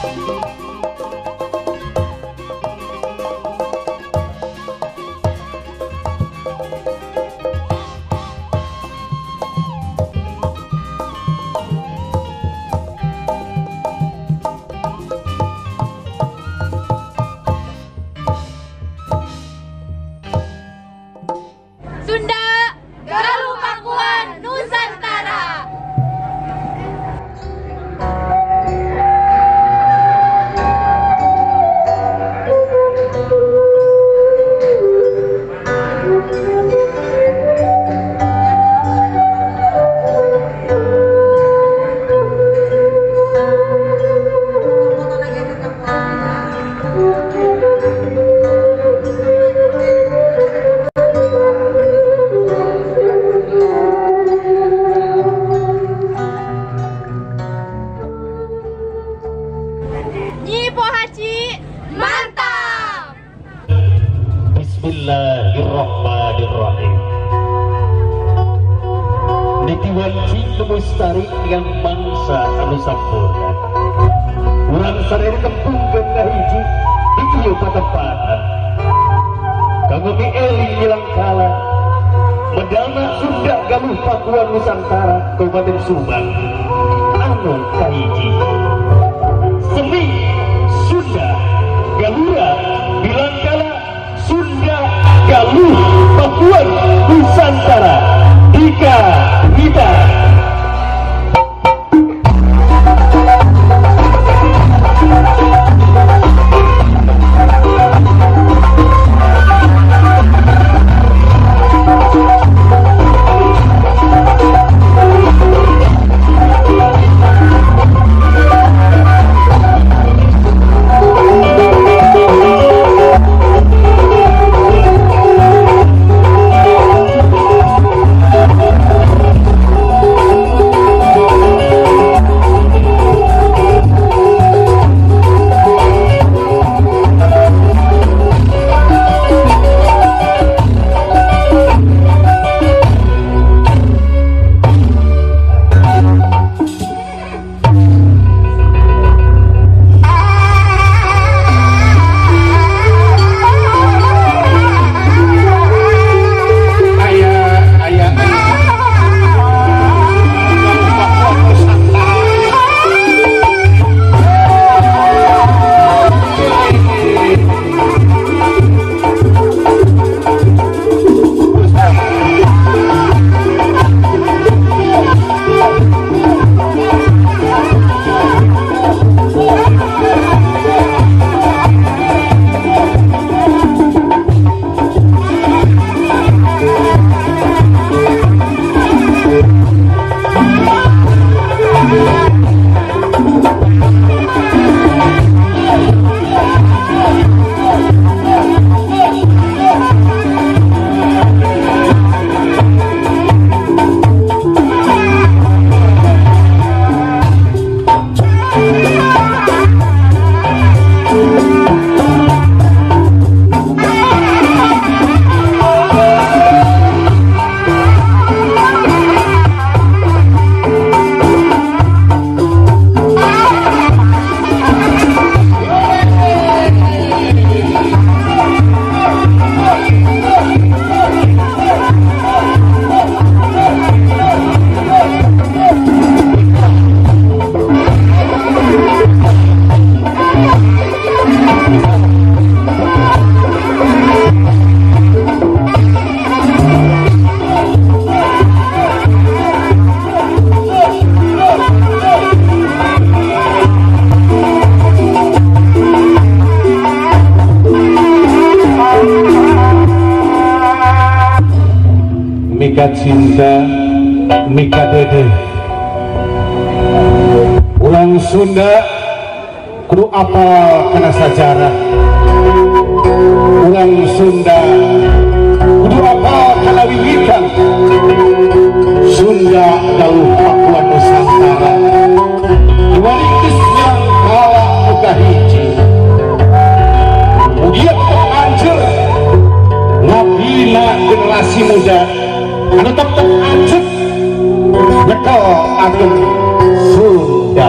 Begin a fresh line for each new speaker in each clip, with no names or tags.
Sunda, Galuh Pakuan Nusantara. Nyi Pohaci, mantap!
Bismillahirrahmanirrahim. Niki wanci mustari yang bangsa anu sampurna. Urang sareng tepungkeun kahiji di ieu patempatan. Kanggo eling milangkala medalna Sunda Galuh Pakuan Nusantara Kabupaten Subang anu kahiji. Semi Sunda Galura Bilangkala Sunda Galuh Pakuan Nusantara Dika Wita.
Mika cinta, Mika dede. Ulang Sunda kudu apal kana sajarah. Ulang Sunda kudu apal kana wiwitan. Sunda Galuh Pakuan Nusantara. Diwaringkis milangkala nu kahiji. Mugia tetep anjeur ngabina generasi muda anu tetep anjep nyekel ageng Sunda.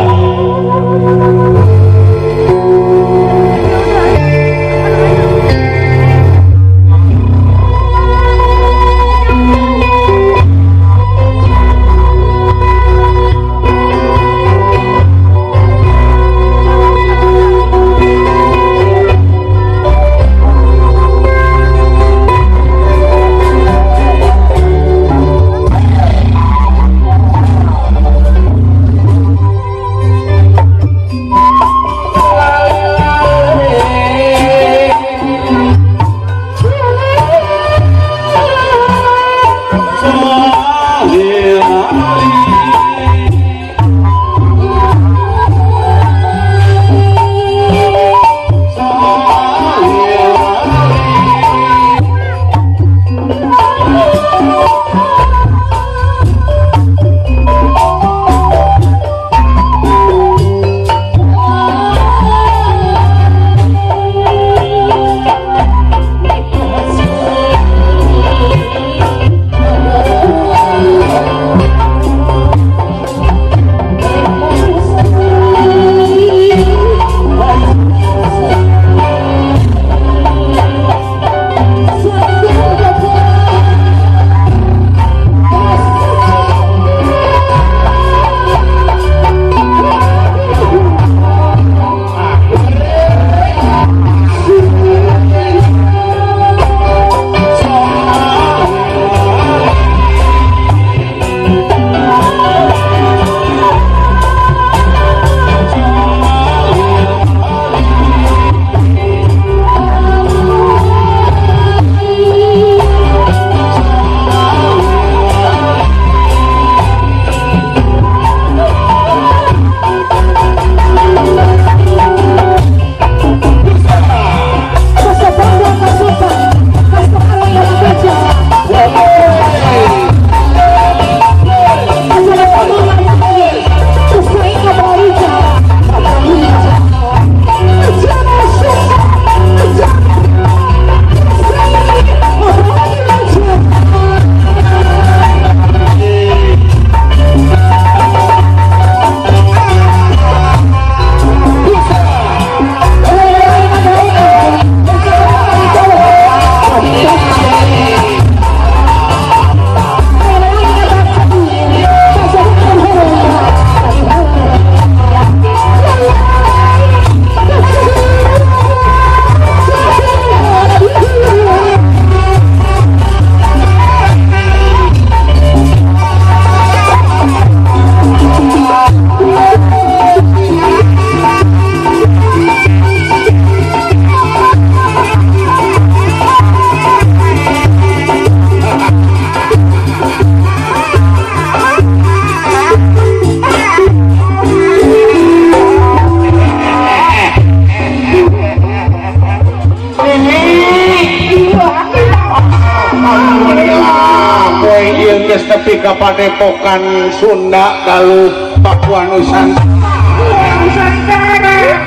nepi ka Padepokan Sunda Galuh Pakuan Nusantara.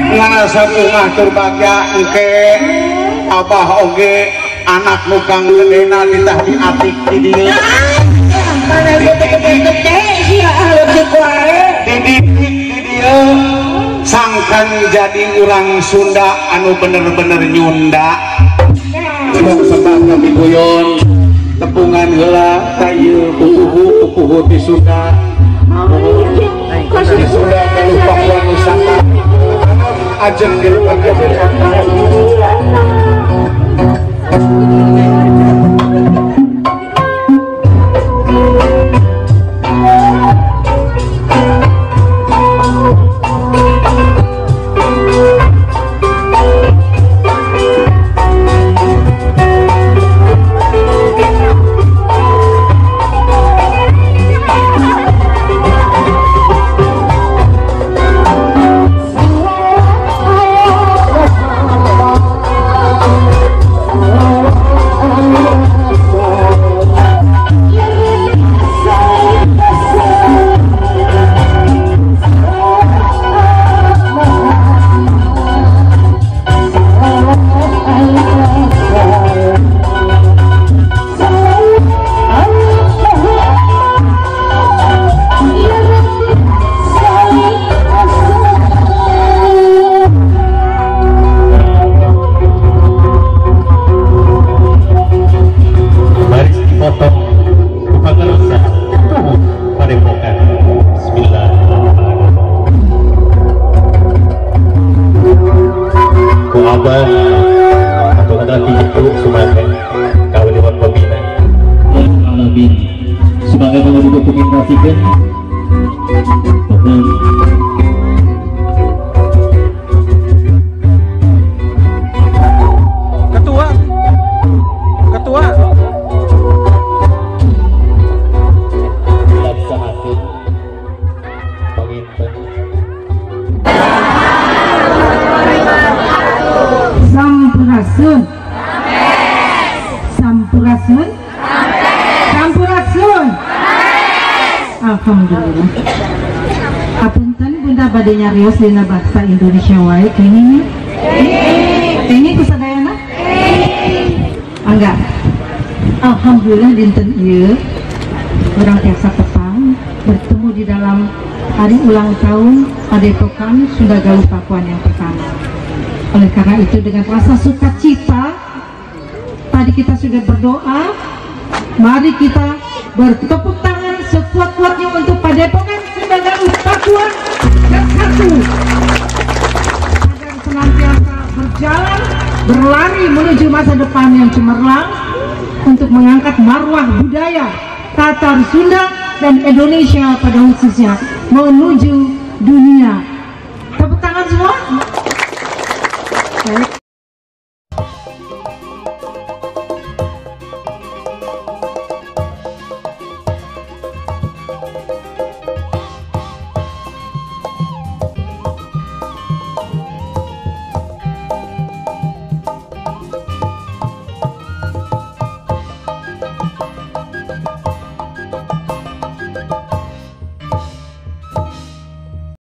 Ngarasa bungah tur bagya engke abah oge anak nu kang gedena ditah diatik di dieu. Dididik di dieu sangkan jadi urang Sunda anu bener-bener nyunda. Sebab kami guyon tepungan heula ka ieu pupuhu ti Sunda. Di Sunda Galuh Pakuan Nusantara. Ajeng dilupakan
Sampurasun. Sampurasun. Sampurasun. Alhamdulillah. Hapunten bunda bade nyarios dina bahasa Indonesia wae kenging nya. Kenging kusadayana? Angga. Alhamdulillah dinten ieu urang tiasa tepang bertemu di dalam hari ulang tahun Padepokan Sunda Galuh Pakuan yang pertama. Oleh karena itu dengan rasa sukacita tadi kita sudah berdoa, mari kita bertepuk tangan sekuat-kuatnya untuk Padepokan Sunda Galuh Pakuan yang satu, agar senantiasa berjalan berlari menuju masa depan yang cemerlang untuk mengangkat marwah budaya Tatar Sunda dan Indonesia pada khususnya menuju dunia. Tepuk tangan semua. Baik.